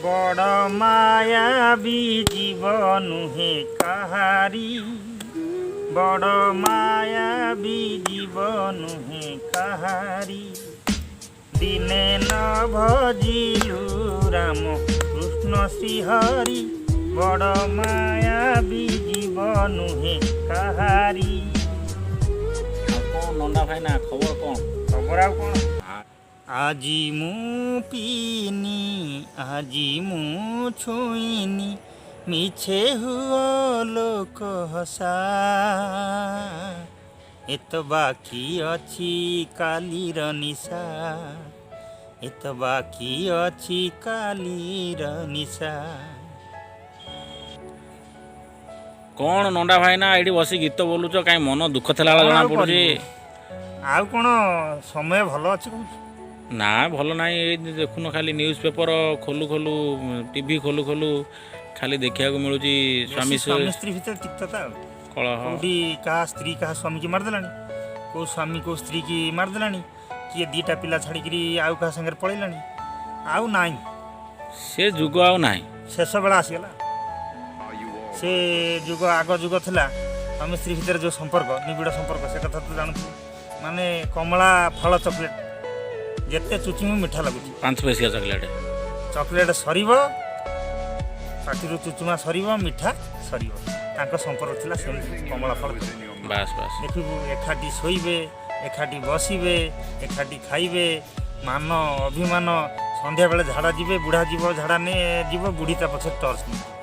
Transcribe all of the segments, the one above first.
ବଡ଼ ମାୟାବୀ ଜୀବ ନୁହେଁ କାହାରି, ବଡ଼ ମାୟାବୀ ଜୀବ ନୁହେଁ କାହାରି। ଦିନେ ନ ଭଜିଲୁ ରାମ କୃଷ୍ଣ ଶ୍ରୀହରି, ବଡ଼ ମାୟାବୀ ଜୀବ ନୁହେଁ କାହାରି। ଆଉ କ'ଣ ନଣ୍ଡା ଭାଇନା, ଖବର କ'ଣ? ଖବର ଆଉ କ'ଣ? ଆଜି ମୁଁ ପିନି, ଆଜି ମୁଁ ଛୁଇଁନି, ମିଛେ ହୁଅ ଲୋକ ହସା। ଏତ ବାକି ଅଛି କାଲିର ନିଶା, ଏତ ବାକି ଅଛି କାଲିର ନିଶା। କ'ଣ ନଣ୍ଡା ଭାଇନା, ଏଇଠି ବସି ଗୀତ ବୋଲୁଛ, କାହିଁ ମନ ଦୁଃଖ ଥିଲା ବେଳେ କ'ଣ ଜଣା ଆଉ ପଡୁଛି। କରିବୁ? ଆଉ କ'ଣ ସମୟ ଭଲ ଅଛି କହୁଛୁ? ନା, ଭଲ ନାହିଁ। ଏଇ ଦେଖୁନ, ଖାଲି ନ୍ୟୁଜ୍ ପେପର ଖୋଲୁ ଖୋଲୁ, ଟିଭି ଖୋଲୁ ଖୋଲୁ ଖାଲି ଦେଖିବାକୁ ମିଳୁଛି ସ୍ୱାମୀ ବେଶୀ ସ୍ୱାମୀ ସ୍ତ୍ରୀ ଭିତରେ ତିକ୍ତତା ଆଉ କଳହ। କୋଉଠି କାହା ସ୍ତ୍ରୀ କାହା ସ୍ୱାମୀକି ମାରିଦେଲାଣି, କୋଉ ସ୍ୱାମୀ କୋଉ ସ୍ତ୍ରୀକି ମାରିଦେଲାଣି, କିଏ 2ଟା ପିଲା ଛାଡ଼ିକିରି ଆଉ କାହା ସାଙ୍ଗରେ ପଳେଇଲାଣି। ଆଉ ନାହିଁ। ସେ ଯୁଗ ଆଉ ନାହିଁ। ଶେଷ ବେଳା ଆସିଗଲା। ସେ ଯୁଗ ଆଗ ଯୁଗ ଥିଲା, ସ୍ୱାମୀ ସ୍ତ୍ରୀ ଭିତରେ ଯେଉଁ ସମ୍ପର୍କ, ନିବିଡ଼ ସମ୍ପର୍କ, ସେ କଥା ତ ଜାଣୁଥିବୁ। ମାନେ କମଳା ଫଳ ଚକୋଲେଟ୍, ଯେତେ ଚୁଚିମୁ ମିଠା ଲାଗୁଛି। 5 ପଇସିଆ ଚକୋଲେଟ୍। ଚକୋଲେଟ୍ ସରିବ, ପାଟିରୁ ଚୁଚୁମା ସରିବ, ମିଠା ସରିବ। ତାଙ୍କ ସମ୍ପର୍କ ଥିଲା ସେମିତି କମଳା ଫଳ ଚକୋଲେଟ୍। ବାସ୍ ବାସ୍। ଦେଖିବୁ, ଏକାଠି ଶୋଇବେ, ଏକାଠି ବସିବେ, ଏକାଠି ଖାଇବେ, ମାନ ଅଭିମାନ। ସନ୍ଧ୍ୟାବେଳେ ଝାଡ଼ା ଯିବେ, ବୁଢ଼ା ଯିବ ଝାଡ଼ା ନେଇ ଯିବ, ବୁଢ଼ୀ ତା ପଛରେ ଟର୍ଚ୍ଚ ନେଇଯିବ।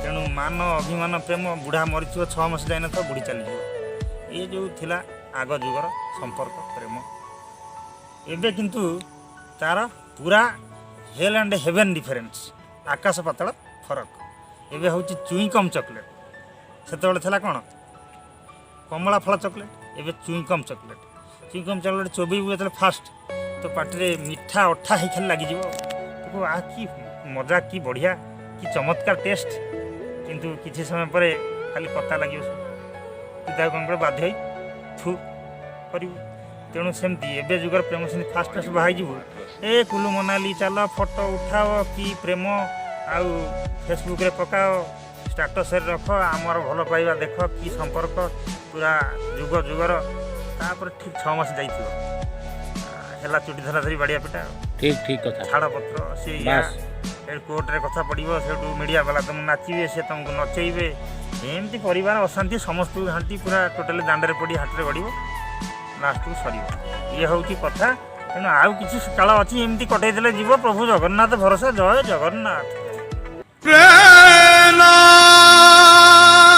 ତେଣୁ ମାନ ଅଭିମାନ ପ୍ରେମ, ବୁଢ଼ା ମରିଥିବ 6 ମାସ ଯାଇନଥିବ, ବୁଢ଼ୀ ଚାଲିଯିବ। ଏ ଯେଉଁ ଥିଲା ଆଗ ଯୁଗର ସମ୍ପର୍କ ପ୍ରେମ, ଏବେ କିନ୍ତୁ ତାର ପୁରା ହେଲ୍ ଆଣ୍ଡ ହେଭେନ୍ ଡିଫରେନ୍ସ, ଆକାଶ ପାତାଳ ଫରକ। ଏବେ ହେଉଛି ଚୁଇଁକମ୍ ଚକୋଲେଟ୍। ସେତେବେଳେ ଥିଲା କ'ଣ? କମଳା ଫଳ ଚକୋଲେଟ୍। ଏବେ ଚୁଇଁକମ୍ ଚକୋଲେଟ୍। ଚୁଇଁକମ୍ ଚକୋଲେଟ୍ ଚୋବେଇବୁ ଯେତେବେଳେ ଫାଷ୍ଟ, ତ ପାଟିରେ ମିଠା ଅଠା ହେଇ ଖାଲି ଲାଗିଯିବ। ତୁ କହିବୁ, ଆ କି ମଜା, କି ବଢ଼ିଆ, କି ଚମତ୍କାର ଟେଷ୍ଟ। କିନ୍ତୁ କିଛି ସମୟ ପରେ ଖାଲି କତା ଲାଗିବ ସବୁ। ତୁ ତାକୁ କ'ଣ କରିବୁ? ବାଧ୍ୟ ହେଇ ଥୁ କରିବୁ। ତେଣୁ ସେମିତି ଏବେ ଯୁଗର ପ୍ରେମ ସେମିତି। ଫାଷ୍ଟ ଫାଷ୍ଟ ବାହା ହେଇଯିବୁ, ଏ କୁଲୁ ମନାଲି ଚାଲ, ଫଟୋ ଉଠାଅ, କି ପ୍ରେମ, ଆଉ ଫେସବୁକ୍ରେ ପକାଅ, ଷ୍ଟାଟସ୍ରେ ରଖ, ଆମର ଭଲ ପାଇବା ଦେଖ, କି ସମ୍ପର୍କ ପୁରା ଯୁଗ ଯୁଗର। ତାପରେ ଠିକ୍ 6 ମାସ ଯାଇଥିବ, ହେଲା ଚୁଟି ଧରା ଧରି, ବାଡ଼ିଆ ପିଟା ଆଉ। ଠିକ୍ ଠିକ୍ କଥା। ଛାଡ଼ପତ୍ର ସେ ସେଠୁ କୋର୍ଟରେ କଥା ପଡ଼ିବ, ସେଇଠୁ ମିଡ଼ିଆ ବାଲା ତୁମକୁ ନାଚିବେ, ସେ ତୁମକୁ ନଚେଇବେ। ଏମିତି ପରିବାର ଅଶାନ୍ତି ସମସ୍ତଙ୍କୁ ଘାଣ୍ଟି ପୁରା ଟୋଟାଲି ଦାଣ୍ଡରେ ପଡ଼ି ହାଟରେ ଗଡ଼ିବ, ଲାଷ୍ଟକୁ ସରିବ। ଇଏ ହେଉଛି କଥା। ତେଣୁ ଆଉ କିଛି କାଳ ଅଛି, ଏମିତି କଟେଇ ଦେଲେ ଯିବ। ପ୍ରଭୁ ଜଗନ୍ନାଥ ଭରସା। ଜୟ ଜଗନ୍ନାଥ। ପ୍ରେମ।